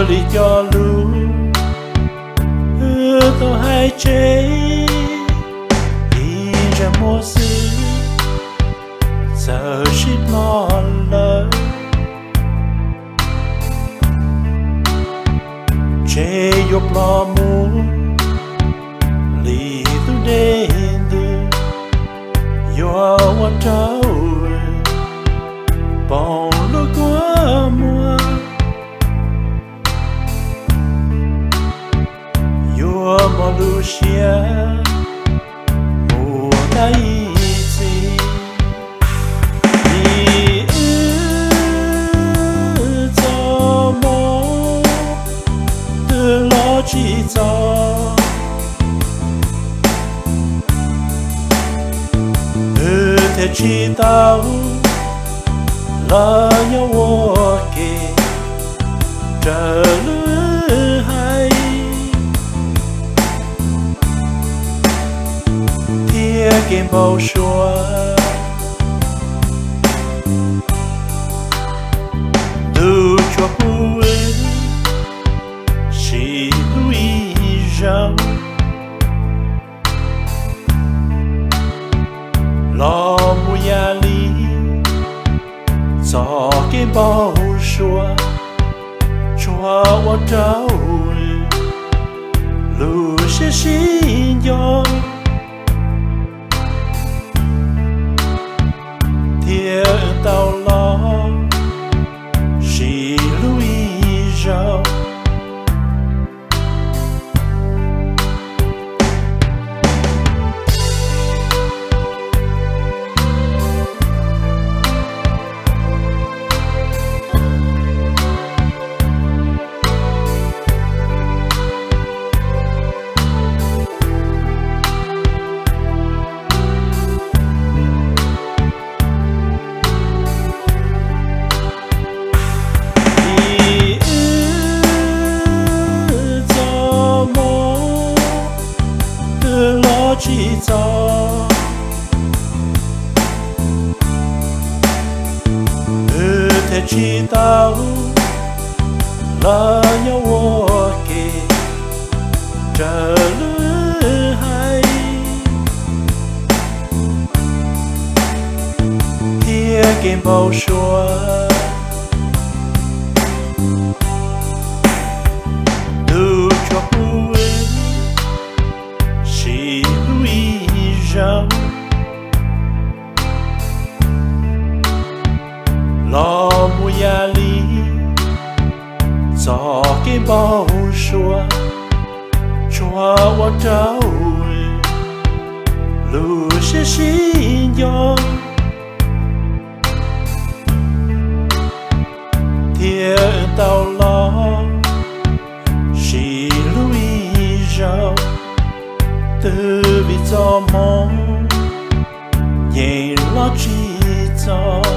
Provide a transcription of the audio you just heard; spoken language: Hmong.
Li cov lus wb tau hais tseg ib ntsais muag xwb, txawm sib ploj lawm, ntshe yuav ploj mus li tus dej ntws, yuav ua rau poom lub kua muag, yuav muaj lub siab mus tag ib txhis. Vim wb txoj hmoov twb los tsis txog, wb thiaj tsis tau los yog ua ke raws lub hais thiab kev npau suav. Ntuj tsuas pub wb sim hlub ib zaug los mus yam li txoj kev npau suav, tsuas ua rau lub siab sib nco thiab tau los sim hlub ib zaug. Vim wb txoj hmoov twb los tsis txog, wb thiaj tsis tau los yog ua ke raws lub hais thiab kev npau suav. Ntuj tsuas pub wb sim hlub ib zaug los mus yam li txoj kev npau suav, tsuas ua rau lub siab sib nco thiab tau los sim hlub ib zaug. Twb vim txoj hmoov yeej los tsis txog,